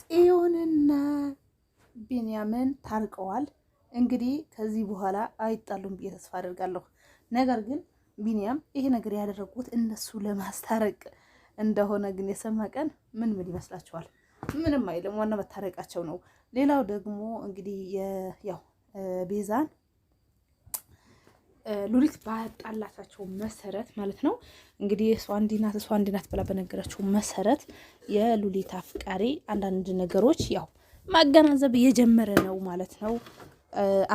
ጽዮንና ቢንያምን ታርቀዋል። እንግዲህ ከዚህ በኋላ አይጣሉም ብዬ ተስፋ አደርጋለሁ። ነገር ግን ቢንያም ይሄ ነገር ያደረጉት እነሱ ለማስታረቅ እንደሆነ ግን የሰማ ቀን ምን ምን ይመስላችኋል? ምንም አይልም። ዋና መታረቃቸው ነው። ሌላው ደግሞ እንግዲህ ያው ቤዛን ሉሊት ባጣላቻቸው መሰረት ማለት ነው እንግዲህ እሷ እንዲህ ናት እሷ እንዲህ ናት ብላ በነገረችው መሰረት የሉሊት አፍቃሪ አንዳንድ ነገሮች ያው ማገናዘብ እየጀመረ ነው ማለት ነው።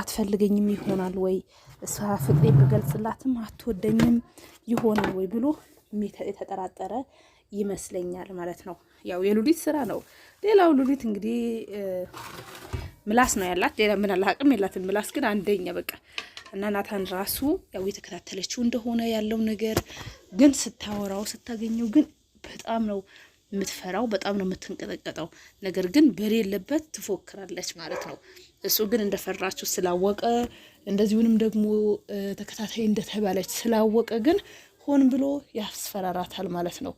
አትፈልገኝም ይሆናል ወይ እሷ ፍቅሬ ብገልጽላትም አትወደኝም ይሆናል ወይ ብሎ የተጠራጠረ ይመስለኛል ማለት ነው። ያው የሉሊት ስራ ነው። ሌላው ሉሊት እንግዲህ ምላስ ነው ያላት፣ ሌላ ምን አለ አቅም የላትም። ምላስ ግን አንደኛ በቃ እና ናታን ራሱ ያው የተከታተለችው እንደሆነ ያለው ነገር ግን ስታወራው ስታገኘው ግን በጣም ነው የምትፈራው፣ በጣም ነው የምትንቀጠቀጠው። ነገር ግን በሌለበት ትፎክራለች ማለት ነው። እሱ ግን እንደፈራችው ስላወቀ እንደዚሁንም ደግሞ ተከታታይ እንደተባለች ስላወቀ ግን ሆን ብሎ ያስፈራራታል ማለት ነው፣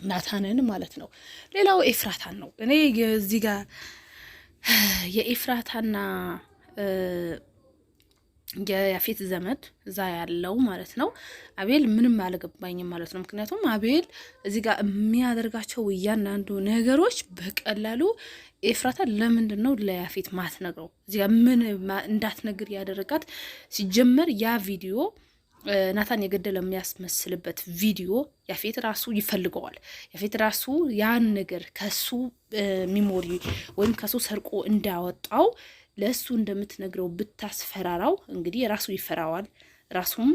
ናታንን ማለት ነው። ሌላው ኤፍራታን ነው። እኔ እዚህ ጋር የኤፍራታና የያፌት ዘመድ እዛ ያለው ማለት ነው። አቤል ምንም አልገባኝም ማለት ነው። ምክንያቱም አቤል እዚህ ጋር የሚያደርጋቸው እያንዳንዱ ነገሮች በቀላሉ ኤፍራታ ለምንድን ነው ለያፌት ማትነግረው? እዚህ ጋር ምን እንዳትነግር ያደረጋት? ሲጀመር ያ ቪዲዮ ናታን የገደለ የሚያስመስልበት ቪዲዮ ያፌት ራሱ ይፈልገዋል። ያፌት ራሱ ያን ነገር ከሱ memory ወይም ከሱ ሰርቆ እንዳወጣው ለእሱ እንደምትነግረው ብታስፈራራው እንግዲህ ራሱ ይፈራዋል። ራሱም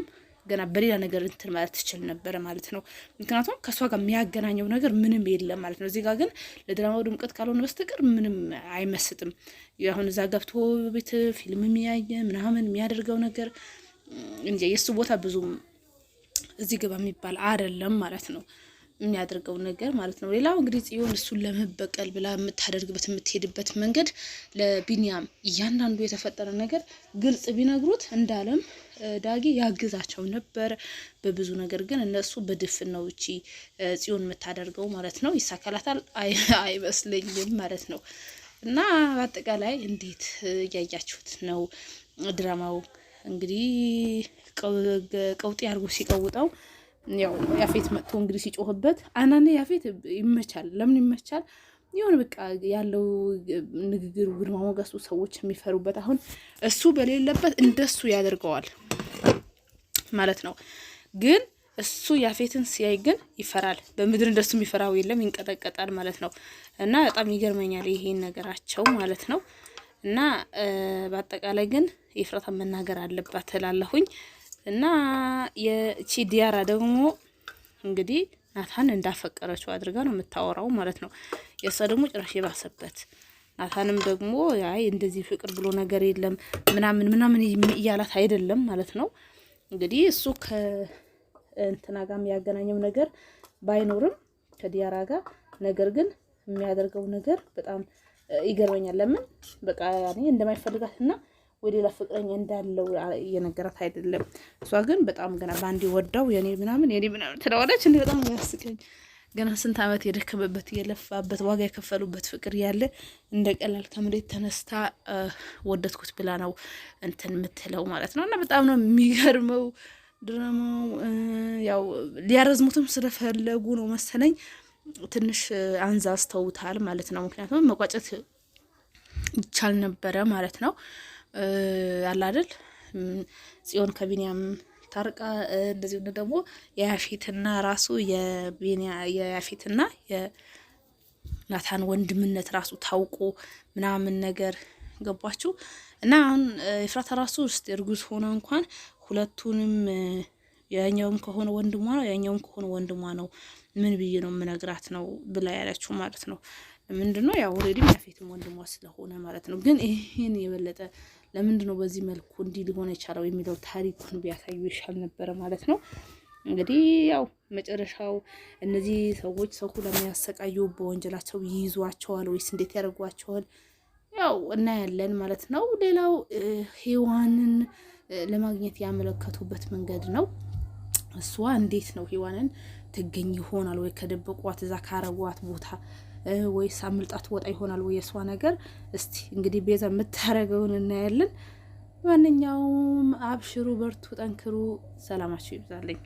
ገና በሌላ ነገር እንትን ማለት ትችል ነበረ ማለት ነው። ምክንያቱም ከእሷ ጋር የሚያገናኘው ነገር ምንም የለም ማለት ነው። እዚህ ጋር ግን ለድራማው ድምቀት ካልሆነ በስተቀር ምንም አይመስጥም። አሁን እዛ ገብቶ ቤት ፊልም የሚያየ ምናምን የሚያደርገው ነገር እንጂ የእሱ ቦታ ብዙም እዚህ ግባ የሚባል አይደለም ማለት ነው። የሚያደርገው ነገር ማለት ነው። ሌላው እንግዲህ ጽዮን እሱን ለመበቀል ብላ የምታደርግበት የምትሄድበት መንገድ ለቢንያም እያንዳንዱ የተፈጠረ ነገር ግልጽ ቢነግሩት እንዳለም ዳጊ ያግዛቸው ነበር በብዙ ነገር። ግን እነሱ በድፍን ነው እቺ ጽዮን የምታደርገው ማለት ነው። ይሳካላታል አይመስለኝም ማለት ነው። እና በአጠቃላይ እንዴት እያያችሁት ነው ድራማው? እንግዲህ ቀውጤ አድርጎ ሲቀውጠው ያው ያፌት መጥቶ እንግዲህ ሲጮህበት አንዳንዴ ያፌት ይመቻል። ለምን ይመቻል? የሆነ በቃ ያለው ንግግሩ፣ ግርማ ሞገሱ ሰዎች የሚፈሩበት አሁን እሱ በሌለበት እንደሱ ያደርገዋል ማለት ነው። ግን እሱ ያፌትን ሲያይ ግን ይፈራል። በምድር እንደሱ የሚፈራው የለም፣ ይንቀጠቀጣል ማለት ነው። እና በጣም ይገርመኛል ይሄን ነገራቸው ማለት ነው። እና በአጠቃላይ ግን ኤፍራታ መናገር አለባት እላለሁኝ። እና የቺ ዲያራ ደግሞ እንግዲህ ናታን እንዳፈቀረችው አድርጋ ነው የምታወራው ማለት ነው። የእሷ ደግሞ ጭራሽ የባሰበት ናታንም ደግሞ አይ እንደዚህ ፍቅር ብሎ ነገር የለም ምናምን ምናምን እያላት አይደለም ማለት ነው። እንግዲህ እሱ ከእንትና ጋር የሚያገናኘው ነገር ባይኖርም ከዲያራ ጋር ነገር ግን የሚያደርገው ነገር በጣም ይገርመኛል። ለምን በቃ ያኔ እንደማይፈልጋትና ወደ ሌላ ፍቅረኛ እንዳለው እየነገራት አይደለም። እሷ ግን በጣም ገና በአንዴ ወዳው የኔ ምናምን የኔ ምናምን ትለዋለች። እንዲ በጣም ያስቀኝ። ገና ስንት ዓመት የደከመበት የለፋበት ዋጋ የከፈሉበት ፍቅር ያለ እንደ ቀላል ከመሬት ተነስታ ወደድኩት ብላ ነው እንትን የምትለው ማለት ነው። እና በጣም ነው የሚገርመው ድራማው። ያው ሊያረዝሙትም ስለፈለጉ ነው መሰለኝ ትንሽ አንዛዝተውታል ማለት ነው። ምክንያቱም መቋጨት ይቻል ነበረ ማለት ነው። አለ አይደል ጽዮን ከቢንያም ታርቃ እንደዚሁ ደግሞ የያፌትና ራሱ የያፌትና የናታን ወንድምነት ራሱ ታውቆ ምናምን ነገር ገባችሁ። እና አሁን ኤፍራታ ራሱ ውስጥ እርጉዝ ሆነ እንኳን ሁለቱንም ያኛውም ከሆነ ወንድሟ ነው፣ ያኛውም ከሆነ ወንድሟ ነው፣ ምን ብዬ ነው የምነግራት ነው ብላ ያለችው ማለት ነው። ምንድነው ያው already ያፌትም ወንድሟ ስለሆነ ማለት ነው። ግን ይህን የበለጠ ለምንድን ነው በዚህ መልኩ እንዲህ ሊሆን የቻለው የሚለው ታሪኩን ቢያሳዩ ይሻል ነበረ ማለት ነው። እንግዲህ ያው መጨረሻው እነዚህ ሰዎች ሰው ለሚያሰቃዩ በወንጀላቸው ይይዟቸዋል ወይስ እንዴት ያደርጓቸዋል? ያው እናያለን ማለት ነው። ሌላው ሔዋንን ለማግኘት ያመለከቱበት መንገድ ነው። እሷ እንዴት ነው ሔዋንን ትገኝ ይሆናል ወይ ከደበቋት እዛ ካረጓት ቦታ ወይስ አምልጣት ወጣ ይሆናል ወይ የእሷ ነገር? እስቲ እንግዲህ ቤዛ የምታደርገውን እናያለን። ማንኛውም አብሽሩ፣ በርቱ፣ ጠንክሩ። ሰላማችሁ ይብዛልኝ።